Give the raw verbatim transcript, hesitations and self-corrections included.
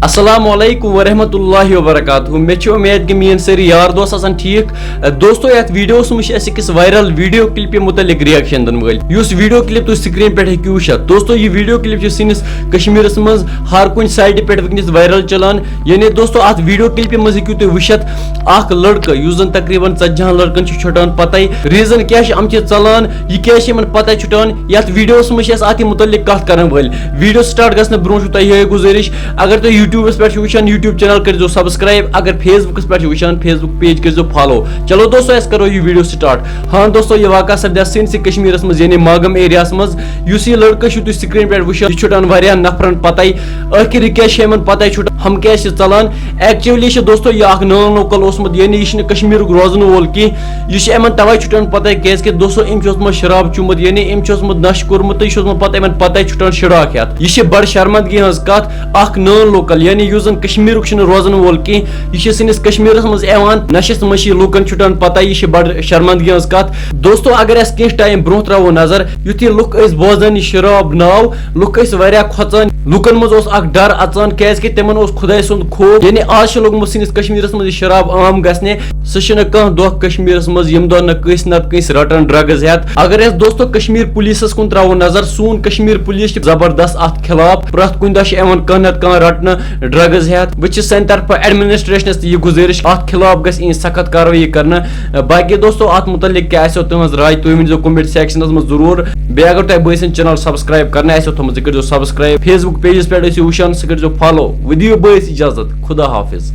السلام علیکم ورحمۃ اللہ وبرکاتہ۔ مےٚ چھِ اُمید کہِ میٲنۍ سٲری یار دوس آسن ٹھیٖک۔ دوستو، یتھ ویڈیوس منٛز چھِ أسۍ أکِس وائرل ویڈیو کلپہِ متعلق ریاکشن دِنہٕ وٲلۍ۔ یُس ویڈیو کلپ تُہۍ سکرین پٮ۪ٹھ ہیٚکِو وٕچھِتھ۔ دوستو، یہِ ویڈیو کلپ چھِ سٲنِس کشمیرس منٛز ہر کُنہِ سائٹہِ پٮ۪ٹھ وٕنکیٚنس وائرل چلان۔ یعنی دوستو، اتھ ویڈیو کلپہِ منٛز ہیٚکِو تُہۍ وٕچھِتھ اکھ لڑکہٕ، یُس زن تقریباً ژتجی ہن لڑکن چھُ چھُٹان پتے۔ ریزن کیٛاہ چھُ یِم چھِ ژلان، یہِ کیٛاہ چھِ یِمن پتہ چھُٹان، یتھ ویڈیوس منٛز چھِ أسۍ اتھ متعلق کتھ کرن وٲلۍ۔ ویڈیو سٹارٹ گژھنہٕ برونٛہہ چھُو تۄہہِ یِہوٚے گُزٲرِش، اگر تُہۍ یوٗٹیوٗبس پٮ۪ٹھ چھِو وٕچھان، یوٗٹیوٗب چینل کٔرۍزیو سبسکرائب، اگر فیس بُکس پٮ۪ٹھ چھِو وٕچھان، فیس بُک پیج کٔرۍزیو فالو۔ چلو دوستو، أسۍ کرو یہِ ویڈیو سٹارٹ۔ ہاں دوستو، یہِ واقعہ سپدیو سٲنسٕے کشمیرس منٛز، یعنی ماگم ایریاہس منٛز۔ یُس یہِ لڑکہٕ چھُو تُہۍ سکرین پٮ۪ٹھ وٕچھان، یہِ چھُٹان واریاہن نفرن پتے۔ ٲخر یہِ کیٛاہ چھِ یِمن پتے چھُٹان، ہم کیٛاہ چھِ ژلان؟ ایکچولی چھُ دوستو یہِ اکھ نان لوکل اوسمُت، یعنی یہِ چھُنہٕ کشمیرُک روزن وول کینٛہہ۔ یہِ چھُ یِمن توے چھُٹان پتے، کیازِ کہِ دوستو أمۍ چھُ اوسمُت شراب چومُت، یعنی أمۍ چھُ اوسمُت نشہٕ کوٚرمُت، تہٕ یہِ چھُ اوسمُت پتہٕ یِمن پتے چھُٹان شراکھ ہٮ۪تھ۔ یہِ چھِ بڑٕ شرمندگی ہٕنٛز کتھ، اکھ نان لوکل، یعنی یُس زن کشمیرُک چھُنہٕ روزن وول کینٛہہ، یہِ چھُ سٲنِس کشمیرس منٛز یِوان، نشس منٛز چھِ یہِ لوٗکن چھُٹان پتے، یہِ چھِ بڑٕ شرمندگی ہٕنٛز کتھ۔ دوستو، اگر أسۍ کینٛہہ ٹایم برونٛہہ ترٛاوو نظر، یُتھُے لُکھ ٲسۍ بوزان یہِ شراب ناو، لُکھ ٲسۍ واریاہ کھۄژان، لُکن منٛز اوس اکھ ڈر اژان، کیازِ کہِ تِمن اوس خداے سُنٛد خوف۔ یعنی آز چھُ لوٚگمُت سٲنِس کشمیرس منٛز یہِ شراب عام گژھنہِ، سُہ چھُنہٕ کانٛہہ دۄہ کشمیرس منٛز ییٚمہِ دۄہ نہٕ کٲنٛسہِ نتہٕ کٲنٛسہِ رٹان ڈرگز ہٮ۪تھ۔ اگر أسۍ دوستو کشمیر پُلیٖسس کُن ترٛاوو نظر، سون کشمیر پُلیٖس چھِ زبردست اتھ خلاف، پرٛٮ۪تھ کُنہِ دۄہ چھِ یِوان کانٛہہ نتہٕ کانٛہہ رٹنہٕ ڈرگز ہٮ۪تھ۔ بہٕ چھُس سانہِ طرفہٕ ایڈمنسٹریشنس تہِ یہِ گُزٲرِش، اتھ خلاف گژھِ یِنۍ سخت کاروٲیی کرنہٕ۔ باقی دوستو، اتھ متعلق کیٛاہ آسیو تُہنٛز راے، تُہۍ ؤنۍزیو کمنٹ سیکشنس منٛز ضروٗر۔ بیٚیہِ اگر تۄہہِ بٲے سٕنٛد چینل سبسکرائب کرنہٕ آسیو تھوٚمُت، سُہ کٔرۍزیو سبسکرائب۔ فیس بُک پیجس پٮ۪ٹھ ٲسِو وٕچھان، سُہ کٔرۍزیو فالو۔ ودِیو بٲیِس اجازت، خدا حافظ۔